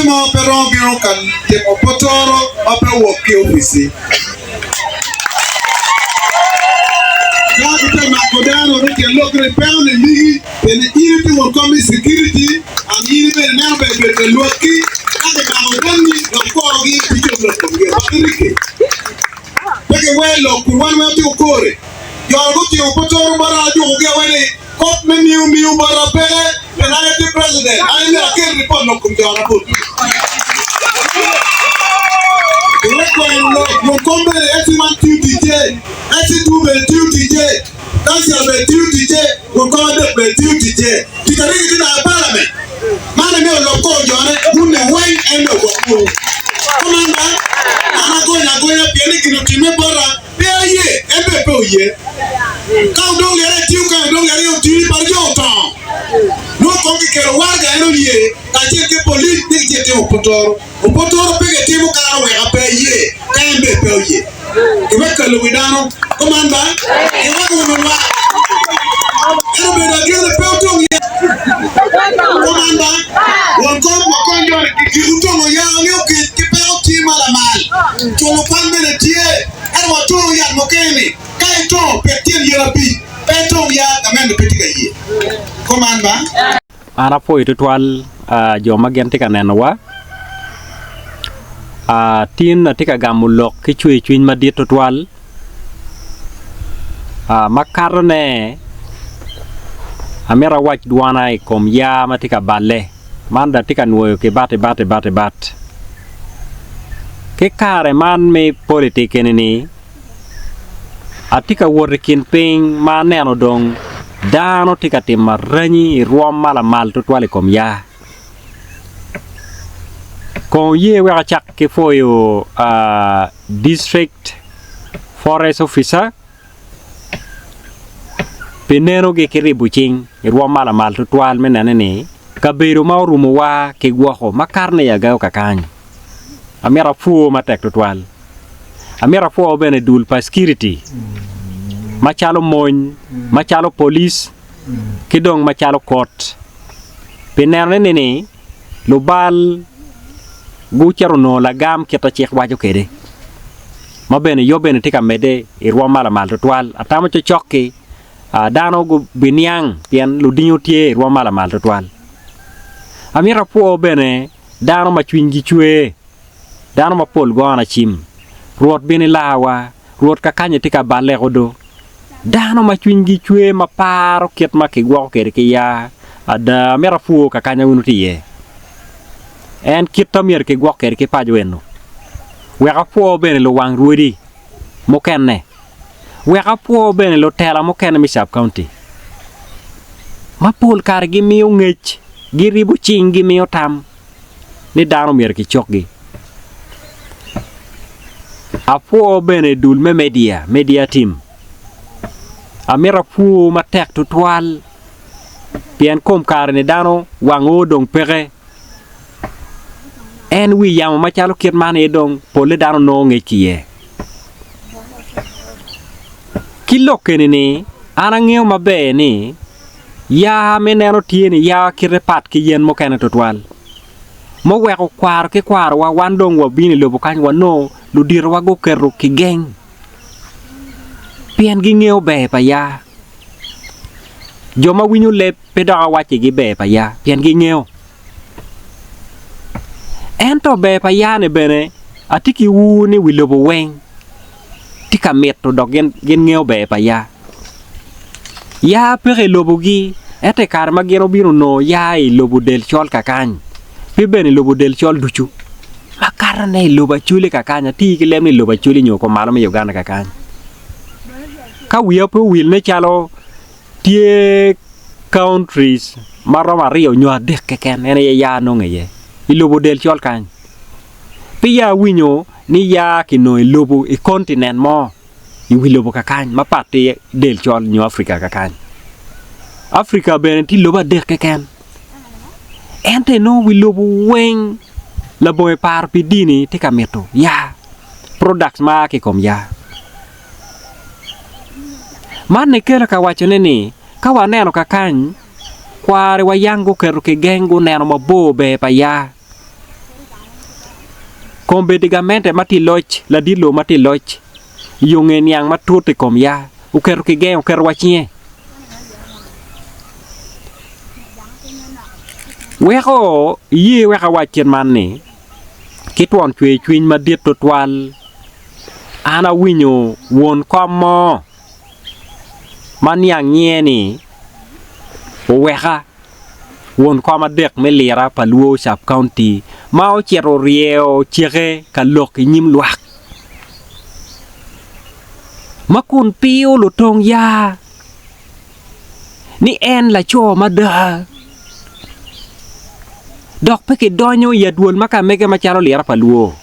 mo pe romo bino ka timo potoro ma pe owok ki i opici. Ka gitye mako dano ni tyen lok ni peko ni migi pien ni in itye won kom me security and in bene ineno ber bedo ka lwakki ka kimako dani dok korogi pi cob lok komgi dok girikke pe giwe lok kun wan weng watye kore. Jo gutingo potoro bota ajukogi awe ni Kop me miyo miyo bota peke, pien an atye president, an aye myero aket ripot lok kom jona botgi. Iwek kwero lok, won kom bene SC1 tiyo ticce, SC2 bene tiyo ticce, kancil bene tiyo ticce, won kom adek bene tiyo ticce. Tic arigi tye dok i palament. Man aye myero olok kor jone, wunne weng en myero ogwok wunu. Kuman ba, an agonyo agonya pien ni gin otimme bota. Pe aye, en bene pe oye. Ka odong lyere etiyo kany, odong lyere otini par jo otongo. Nongo kong kikelo waraga en oye kacel ki polic ni gicit timo opotoro. Opotoro pe kitimo kara weka pe aye ka en bene pe oye. Kiwek kelo wi dano kuman ba? Kiwek uno lwak. En obedo agene pe otong yat kuman ba? Won kom wakony joni ki gik otongo yamo ni okec ki peko tye ma lamal. Culo kwan bene tye, ento watongo yat mukene-ni. Ka itongo, pek tyen yen abic, pe itong yat, gamente pe tye ka ye. Kuman ba? An apwoyo tutwal jo ma gin tye ka nenowa. Tin atye ka gamo lok ki cwercwiny madit tutwal makatone amito awac dwona i kom yaa ma tye ka balle man dong atye ka nwoyo ki bati bati bati bat. Ki kare man me politik eni-ni, atye ka wot i kin piny ma aneno dong dano tye ka timo aranyi i rwom ma lamal tutwal i kom yaa. Kong wuye wek acak ki pwoyo district forest officer Pi nenogi ki ribo cing i rwom ma lamal tutwal me nene ni kabedo ma orumowa kigwoko makato ni i agago kakany. Amito apwo matek tutwal. Amito apwo bene dul pa cikiriti macalo mony, macalo polic ki dong macalo kot pi nenone ni lubal gucito onongo lagam kit ma cik waco kwede ma bene yub bene tye ka medde i rwom ma lamal tutwal atamo cokcok-ki dano gubiniang pien ludingo tye i rwom ma lamal tutwal. Amito apwo bene dano ma cwinygi cwer, dano mapol gona cim, Rwot bin ilarwa, Rwot kakanye tye ka balle odo. Dano ma cwinygi cwer ma paro kit ma kigwoko kwede ki ya, ada amito apwo kakanya wun wutye iye. En kit ma myero kigwok kwede ki paco eno. Wek apwo bene luwang rwodi mukene. Wek apwo bene lutela mukene me Sub County ma pol kare gimiyo ngec, giribo cing, gimiyo tam. ni dano myero kicokgi. Apwo bene dul me media, media team. Amito apwo matek tutwal pien kom kare-ni dano wang o dong peke. En wi yamo macalo kit man aye dong polle dano nongo ngec ki iye. Ki lok eni-ni an angeyo maber ni Yaa me neno tye ni yaa kite pat ki yen mukene tutwal. Muweko kwaro ki kwarowa wan dong wabino i lobo kany wanongo luditowa guketo kigeng pien gingeyo ber pa yaa. Jo ma winyo leb pe dok awaccigi ber pa yaa pien gingeyo. Ento ber pa yaa-ni bene atye ki ur ni wi lobo weng tye ka mito dok gin ngeyo ber pa yaa. Yaa peke i lobogi ento i kare ma gin obino onongo yaa i lobo del col kakany pe bene i lobo del col ducu makatone i lobo Acholi kakany atir ki leb ni lobo Acholi nyo kumalo me Uganda kakany. Ka wiya pe owil nen calo tye countries maromo aryo nyo adek keken en aye yaa nongo iye i lobo del col kany. Pe ya awinyo ni yaa kinongo i lobo i continent mo i wi lobo kakany mapat ki del col nyo Africa kakany. Africa bene tye lobo adek keken ento inongo wi lobo weng labongo i paro pi dini tye ka mito yaa products ma a ki i kom yaa. Man ekelo ka wacone ni ka waneno kakany kwari wa yang guketo kigeng guneno mabor ber pa yaa. Kombeddi gamente ma tye i loc, ladit lobo ma tye i loc, i yo nge niang matut i kom ya, oketo kigeng, oketo wa cinge. Weko iye wek awac kit man ni, ki twon cwer cwiny madit tutwal, an awinyo won kom mo ma niang nyinge ni oweka won kom adek me lira pa Luo Sub County ma ocito oryeyo ceke ka lok i nyim lwak ma kun piyo lutong ya ni en laco mada dok pe kidonyo i adwol ma ka mege macalo lira pa Luo.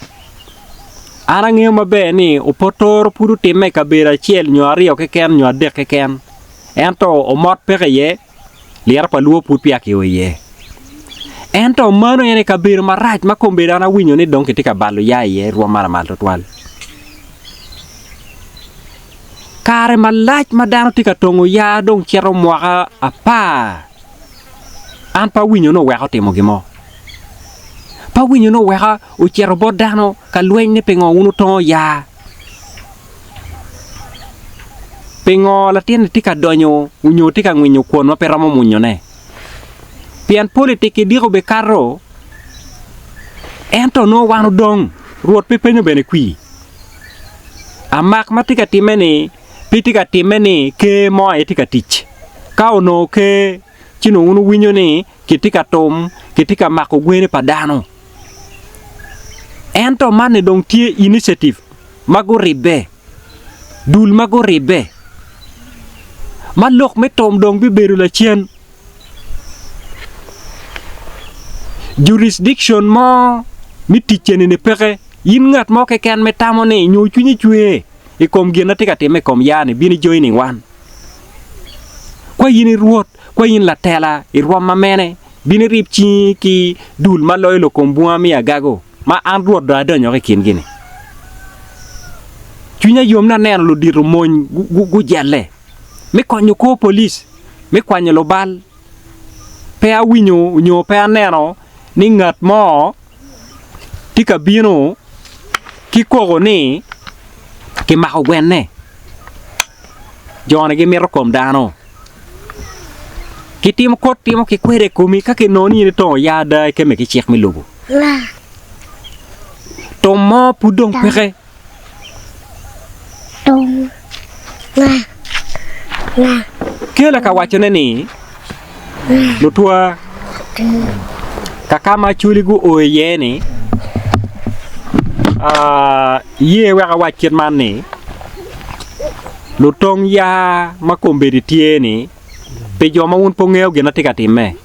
An angeyo maber ni opotoro pud otimme i kabedo acel nyo aryo keken nyo adek keken ento omot peke iye. Lyeto pa lwor pud peya kio iye. Ento mano en aye kabedo marac ma kombeddi an awinyo ni dong kitye ka balo ya iye rwom ma lamal twatwal. Kare malac ma dano tye ka tongo ya dong cito mwaka apar, an pe awinyo ni oweko otimo gin mo. Pe awinyo ni oweko ocito bot dano ka lweny ni pingo wun wutongo ya. Pingo latin-ni tye ka donyo nyo tye ka ngwinyo kwon ma pe romo mwunyone? Pien politik ki diko bikato, ento nongo wan odong, Rwot pe penyo bene kwir. Amak ma tye ka timme-ni pe tye ka timme ni ker mo aye tye ka tic. Ka onongo ker, ci nongo wun wuwinyo ni kitye ka tum, kitye ka mako gwene pa dano. Ento man-ni dong tye initiative ma guribbe, dul ma guribbe ma lok me tum dong bibedo lacen. Jurisdiction mo me tic eni-ni peke, in ngat mo keken ma itamo ni nyo cwinyi cwer i kom gin ma tye ka timme i kom yaa-ni bin i joining wan. Kwa in i rwot, kwa in latela i rwom ma mene, bin irib cingi ki dul ma loyo lukom bunga me Agago, ma an Rwot dong adonyo ki i kingi-ni. Cwinya yom ni aneno ludito mony gujelle me konyo kor polic me kwanyo lubal. Pe awinyo nyo pe aneno ni ngat mo tye ka bino ki koko ni kimako gwenne. Jo-ni gimito kom dano. Kitimo kot timo ki kwede i komi ka kinongo ni in itongo ya ada ikemme ki cik me lobo. Tum mo pud dong peke. Kela ka wacone ni, Lutwa, ka ka ma Acholi guo iye-ni, ye wek awac kit man ni, lutong yaa ma kombeddi tye-ni, pi jo ma wun pe wungeyo gin ma tye ka timme,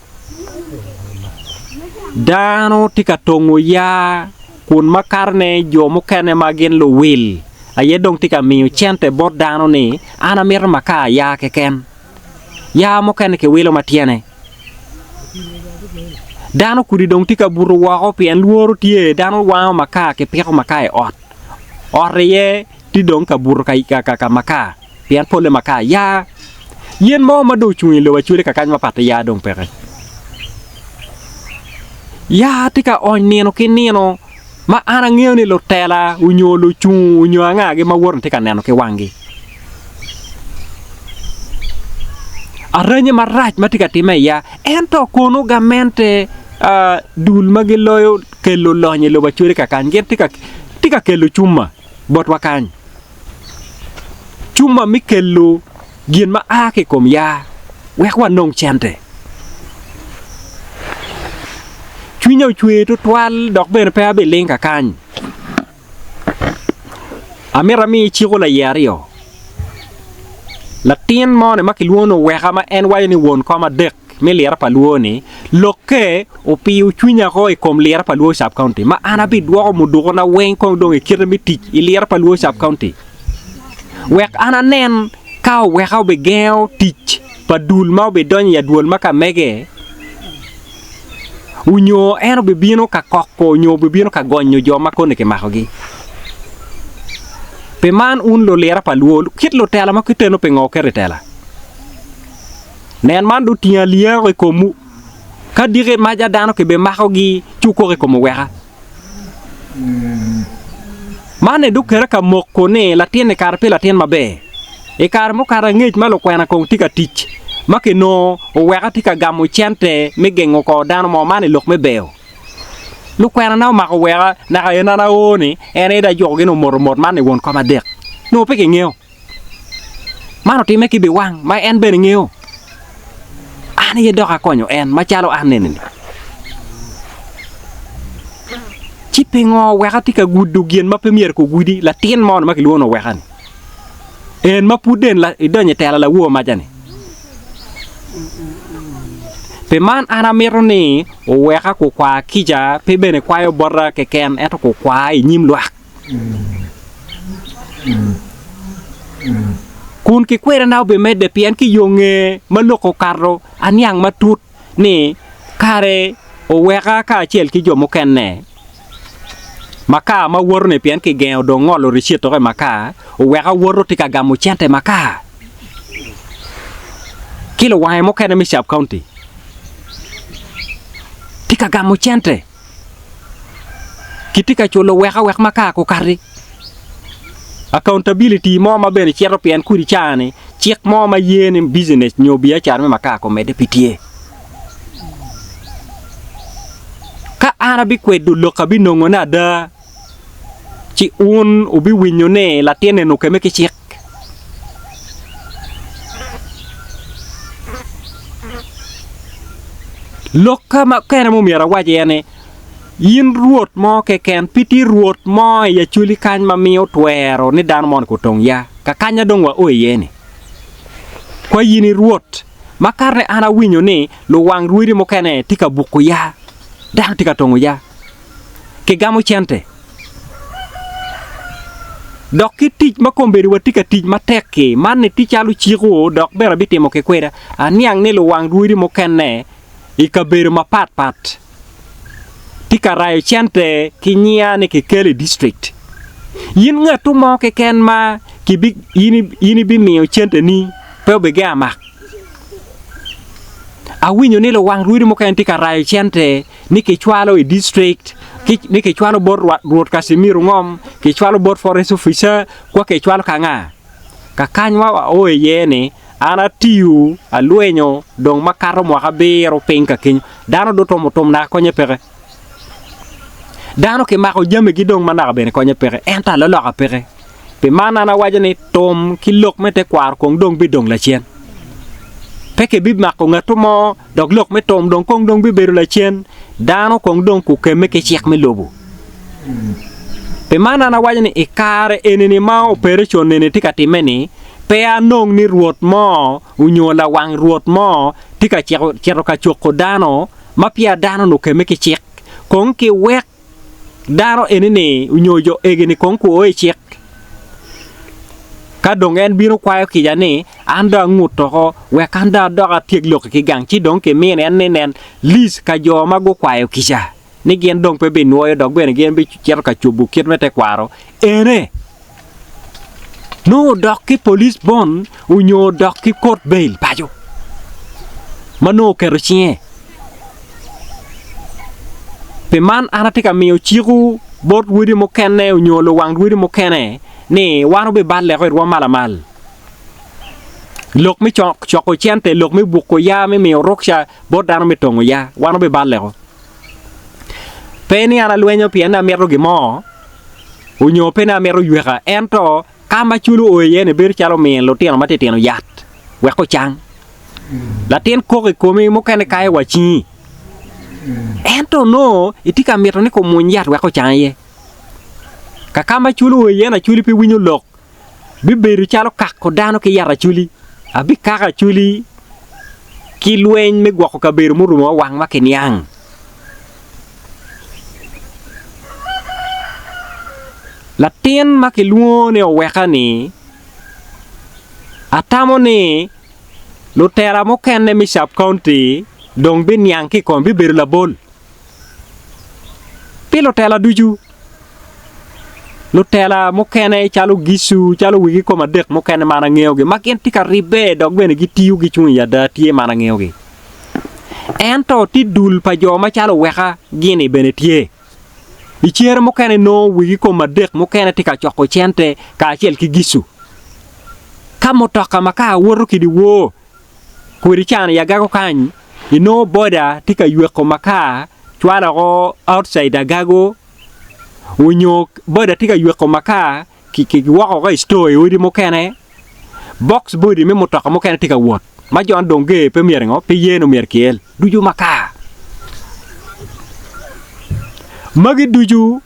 dano tye ka tongo yaa kun makatone jo mukene ma gin luwil aye dong tye ka miyo cente bot dano ni an amito makar yaa keken, yaa mukene kiwilo ma tyene. Dano kudi dong tye ka buto woko pien lworo tye dano wango makar kipiko makar i ot, ot iye tye dong ka buto ka makar pien pole makar yaa. Yen mo ma dong ocung i lobo acwele kakany mapat ki yaa dong peke. Yaa tye ka ony nino ki nino ma an angeyo ni lutela onyo lucung onyo angagi ma woto tye ka neno ki wanggi. Arenye marac ma tye ka timme i ya ento kono gamente dul ma giloyo kelo lonyo i lobo acwele kakany gin tye ka kelo cuma botwa kany. Cuma me kelo gin ma a ki i kom yaa wek wanong cente. Cwinya ocwer tutwal dok bene pe abiling kakany. Amito ami iciko laye aryo. Latin moni ma kilwongo ni Oweka ma en waco ni won kom adek me lira pa Lwo-ni, lokke opiyo cwinya ko i kom lira pa Lwo Sub County ma an abidwoko mudukona weng kong dong i kite me tic i lira pa Lwo Sub County wek an anen ka Oweka obigengo tic pa dul ma obidonyo i adwol ma ka mege onyo en obibino ka koko onyo obibino ka gonyo jo ma koni kimakogi. Pi man un lulira pa Lwo kit lutela ma kiteno pingo wuketo i tela? Nen man dong otingo alyeko i komwu. Ka diki maca dano kibimakogi ci wukok i kom oweka. Man ni dong kera ka moko ni latin-ni kara pe latin maber. I kare mukato angec ma lukwena kong tye ka tic ma kinongo oweka tye ka gamo cente me gengo kor dano mo, man i lok me beo. Lukwena na omako weka naka en an ao ni en aye dong ajuko gi ni omoto mot man ni won kom adek. Nongo pe kingeyo. Man otimme ki biwang ma en bene ngeyo. An aye dok akonyo en macalo an nene-ni. Ci pingo wek atye ka gudo gin ma pe myero kugudi latin mo ni ma kilwongo ni oweka-ni? En ma pud en idonyo i tela lawor maca-ni. Pi man an amito ni oweka kukwa kica pe bene kwayo bota keken ento kukwa i nyim lwak. Kun kikwerena obimedde pien ki yo nge ma lok okato aniang matut ni kare oweka kacel ki jo mukene makar ma woto-ni pien kigengo dong ngolo ricit dok i makar oweka woto tye ka gamo cente makar ki luwange mukene me Sub County tye ka gamo cente. Kitye ka culo wek awek ma kare okati. Accountability mo ma bene cito pien kodi caa-ni cik mo ma ye ni business nyo biacara me makar omedde pe tye. Ka an abikwedo lok abinongo ni ada ci wun wubiwinyo ni latin eni okemme ki cik. Lokka mukene ma omyero awac iye ni, in rwot mo keken pe tye rwot mo i Acholi kany ma miyo twero ni dano moni kutong ya kakanya dong wao iye-ni. Kwa in i rwot makato ni an awinyo ni luwang rwodi mukene tye ka buko ya, dano tye ka tongo ya. Kigamo cente. Dok ki tic ma kombeddi watye ka tic matek-ki, man ni tye calo ciko dok bene abitimo ki kweda. Aniang ni luwang rwodi mukene i kabedo mapat pat tye ka rayo cente ki nyiya ni kikelo i district. In ngattu mo keken ma in ibimiyo centeni pe obigengo amak. Awinyo ni luwang rwodi mukene tye ka rayo cente ni kicwalo i district, ni kicwalo bot Rwot Casimiro Ngom, kicwalo bot forest officer, kwa kicwalo ka nga? Kakany ma wao iye ni an atiyo alwenyo dong makato mwaka abiro piny ka kenyo, dano dong otumo tum naka konye peke. Dano kimako jamigi dong ma naka bene konye peke, ento aloloka peke. Pi man an awaco ni tum ki lok me tekwaro kong dong bidong lacen. Pe kibimako ngatto mo dok lok me tum dong kong dong bibedo lacen, dano kong dong kukemme ki cik me lobo. Pi man an awaco ni i kare enini ma operecon eni tye ka timme-ni, pe anong ni rwot mo onyo lawang rwot mo tye ka cito ka coko dano ma peya dano-nu okemme ki cik. Kong kiwek dano eni-ni onyo jo egi-ni kong guo i cik. Ka dong en bino kwayo kica ni, An dong angut oko, wek an dong adok atyek lokki ki gang, ci dong kimine en ni nen lic ka jo ma gukwayo kica ni gin dong pe binwoyo dok bene gin bicito ka cobo kit me tekwaro ene. Nongo odok ki police bond onyo odok ki court bail paco ma nongo oketo cinge. Pi man an atye ka miyo cikwu bot rwodi mukene onyo luwang rwodi mukene ni wan wubiballe i rwom ma lamal. Lok me coko cente, lok me buko ya, me miyo rukca bot dano me tongo ya, wan wubiballe. Pe ni an alwenyo pien ni amito gin mo onyo pe ni amito yweka ento ka ma cul oo iye ni bedo calo miyo lutino matitino yat wek ocang. Latin kok i komi mukene kayo wa cingi ento nongo itye ka mito ni kumwony yat wek ocang iye. Kaka ma cul oo iye ni acwali pe winyo lok bibedo calo kako dano ki yat acwali. Abikako acwali ki lweny me gwoko kabedo murumowa wang ma kiniang. Latin ma kilwongo ni oweka-ni atamo ni lutela mukene me Sub County dong biniang ki i kome bibedo labol pi lutela ducu. Lutela mukene calo Gicu, calo wigi kom adek mukene ma an angeyogi ma gin tye ka ribbe dok bene gitiyo gicung i ada tye ma an angeyogi. Ento tye dul pa jo macalo oweka gini bene tye. I cere mukene nongo wigi kom adek mukene tye ka coko cente kacel ki gicu. Ka mutoka ma kar woto ki dyewor kwede can i agago kany, inongo boda tye ka yweko makar cwalo oko outside agago onyo boda tye ka yweko makar kiwoko woko i store i odi mukene, box body me mutoka mukene tye ka wot ma jo dong ger pe myero ngo pe ye ni myero kiel ducu makar. Magi ducu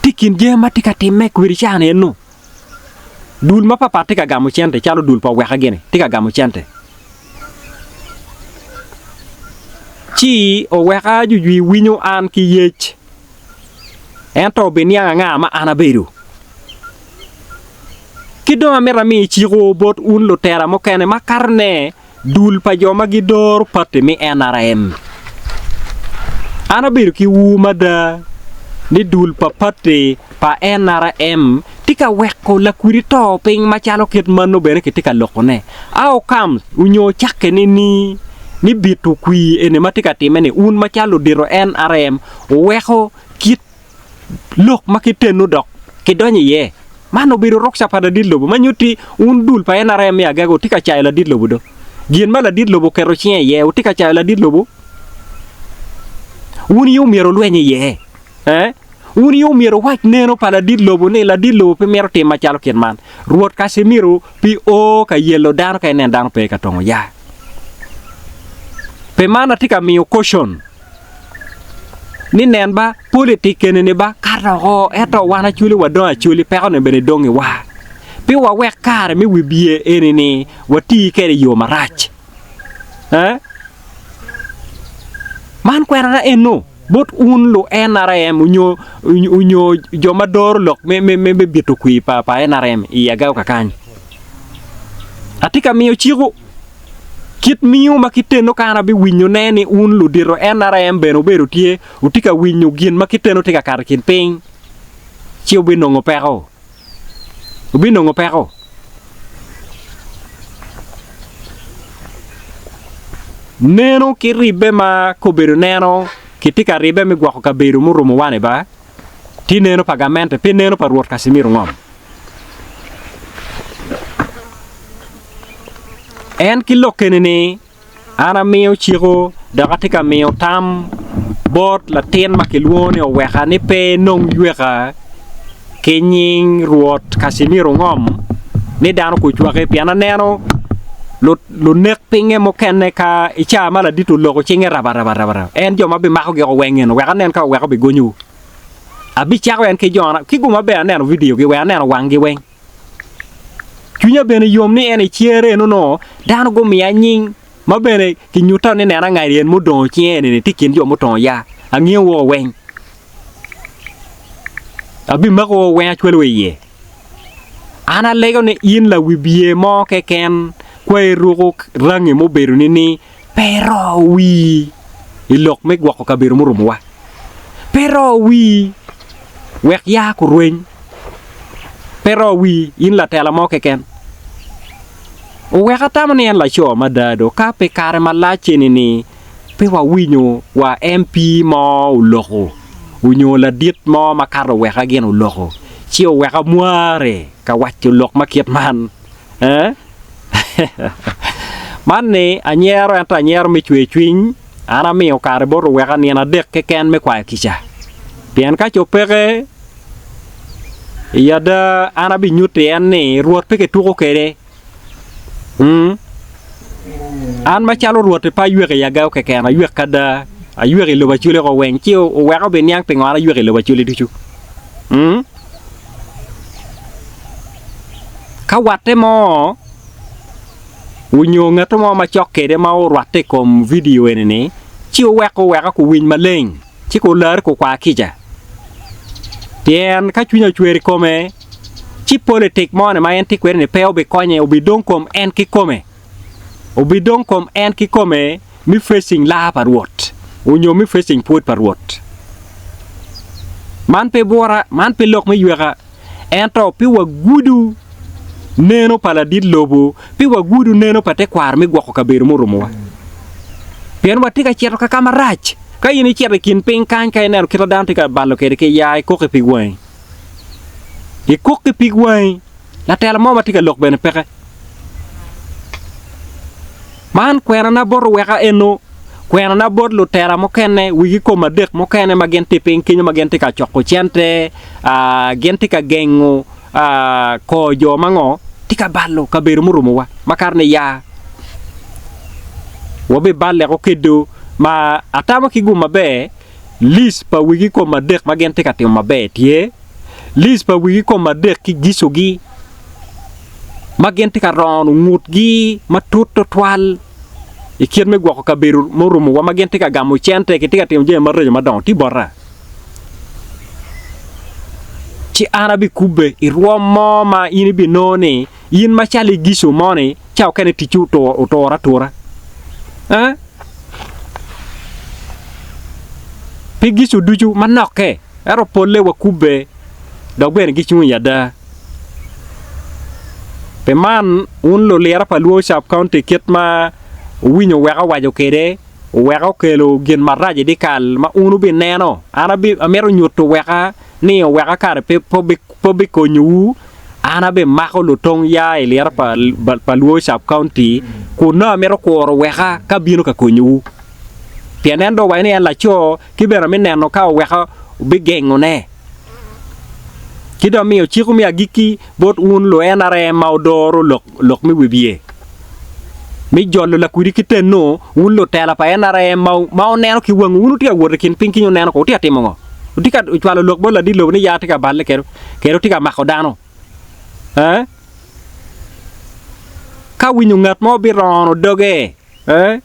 tye i kin jami ma tye ka timme kwede caa-ni eno. Dul mapatpat tye ka gamo cente calo dul pa oweka gini tye ka gamo cente ci oweka jujwi winyo an ki yec ento obiniang anga ma an abedo. Ki dong amito ami ciko bot wun lutela mukene makatone dul pa jo ma gidoro pati me NRM. An abedo ki ur mada ni dul pa pati pa NRM tye ka weko lakwidi to piny macalo kit mano bene kitye ka lokone. How comes onyo cakke ni ni bito kwir eni ma tye ka timme-ni wun macalo ludito NRM wuweko kit lok ma kiteno dok kidonyo iye. Man obedo rukca pa ladit lobo ma nyutti wun dul pa NRM me agege wutye ka cayo ladit lobo do. Gin ma ladit lobo oketo cinge iye wutye ka cayo ladit lobo? Wun aye omyero wulweny iye. Eh? Wun aye omyero wuwac neno pa ladit lobo ni ladit lobo pe mito tim macalo kit man. Rwot Casimiro pi o ka yelo dano ka inen dano pe ka tongo ya. Pi man atye ka miyo caution. Ni nen ba, politik kene ni ba kato oko, ento wan acwali wadong acwali, peko ni bene dong i wa. Pi wawek kare me wibye eni ni wati kede i yo marac. Eh? Man kwerana eno bot un lu NRM onyo onyo jo ma doro lok me me me bito kwir pa pa NRM i agao kakany. Atye ka miyo ciko. Kit miyo ma kiteno ka an abiwinyone ni wun ludito NRM bene wubedo tye, wutye ka winyo gin ma kiteno tye ka kato i kin piny, ci wubinongo peko. Wubinongo peko. Neno ki ribbe ma kobedo neno kitye ka ribbe me gwoko kabedo murumowa-ni ba, tye neno pa gamente pe neno pa Rwot Casimiro Ngom. En ki lok eni ni, An amiyo ciko dok atye ka miyo tam bot latin ma kilwongo ni oweka ni pe enong yweka ki nying Rwot Casimiro Ngom ni dano kucwaki pien aneno lunek pinge mukene ka i caa ma ladit oloko cinge rabaraba rabaraba en jo ma bimako giko weng eno wek anen ka oweko bigonyowu. Abicako en ki jona ki guma ber aneno video gi wek aneno wanggi weng. Cwinya bene yom ni en i cere eno nongo dano gumiya nying ma bene kinyutta ni nena ngati en mudongo cinge eni-ni tye i kin jo mutongo ya. Angiyo woko weng. Abimako woko weng acwalo wa iye. An alego ni in lawibye mo keken kwa iruko rangi mubedo ni ni pe iro wii i lok me gwoko kabedo murumowa. Pe iro wii wek ya kurweny. Pe iro wii in latela mo keken. Owek atamo ni en laco mada do ka pi kare malac eni ni pe wawinyo wa MP mo oloko onyo ladit mo makato oweka gin oloko ci oweka mware ka waco lok ma kit man eh man ni anyero ento anyero me cwer cwiny an amiyo kare bot oweka nino adek keken me kwayo kica pien ka co peke i ada an abinyutti en ni Rwot pe kituko kwede. An macalo Rwot-ti pe aywek i agao keken, aywek ki ada, aywek i lobo Acholi woko weng, ci oweko obiniang pingo an aywek i lobo Acholi ducu. Ka watte mo onyo ngat mo macok kwede ma orwatte i kom vidio eni-ni, ci oweko oweka kuwiny maleng, ci kulare kukwa kica. Pien ka cwinye ocwer i kome, ci politik moni ma en tye kwede-ni pe obikonye, obidong kom en kikome, obidong kom en kikome me facing laa pa Rwot onyo me facing pwod pa Rwot. Man pe bwura, man pe lok me yweka, ento pi wagudu neno pa ladit lobo, pi wagudu neno pa tekwaro me gwoko kabedo murumowa. Pien watye ka cito ka ka marac. Ka in icito i kin piny kany ka ineno kit ma dano tye ka balo kwede ki yaa ikok i pig wangi. Ikok ki pig wangi, latela mo ma tye ka lok bene peke. Man kwenana bot oweka eno, kwenana bot lutela mukene, wigi kom adek mukene ma gin tye i piny kenyo ma gin tye ka coko cente, gin tye ka gengo kor jo ma ngo tye ka balo kabedo murumowa makato ni ya wabiballe ko kedo ma atamo ki gum maber list pa wigi kom adek ma gin tye ka timo maber tye, list pa wigi kom adek ki gicogi ma gin tye ka rono ngutgi matut tutwal i kit me gwoko kabedo murumowa ma gin tye ka gamo cente gitye ka timo jami maraco madongo tye bota. Ci an abikubbe i rwom mo ma in ibinongo ni in macalo igico mo-ni ca okene ticci otur atura. Eh? Pi gico ducu manokke, ento polle wakubbe dok bene gicung i ada. Pi man, wun lulira pa Luo Sub County kit ma wuwinyo wek awaco kwede, wek okelo gin marac i dyekal ma wun wubineno, an amito nyuto weka ni oweka kare pe obikonyowu, an abimako lutong ya i lira pa Luo Sub County kun nongo amito kuro weka ka bino ka konyowu. Pien en dong owaco ni en laco ki bene amineno ka oweka obigengone. Ki dong amiyo cik me agikki bot wun lu NRM ma wudoro lok me wibye me jolo lakwidi ki tenno, wun lutela pa NRM ma wuneno ki wangwu, wun wutye ka wot i kin piny kenyo wuneno ko, wutye ka timo ngo? Wutye ka cwalo lok bot ladit lobo ni ya tye ka balle kede wutye ka mako dano? Ee? Ka winyo ngat mo birono doge, ee?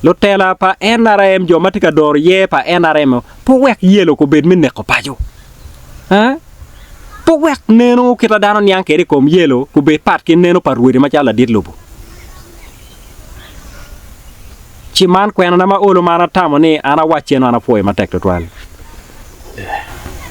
Lutela pa NRM, jo ma tye ka doro yer pa NRM, pe wuwek yelo obed me neko paco. Ee? Pe wuwek neno kit ma dano niang kwede i kom yelo obed pat ki neno pa rwodi macalo ladit lobo. Ci man kwenana ma olo ma an atamo ni an awac cen an apwoyo matek twatwal.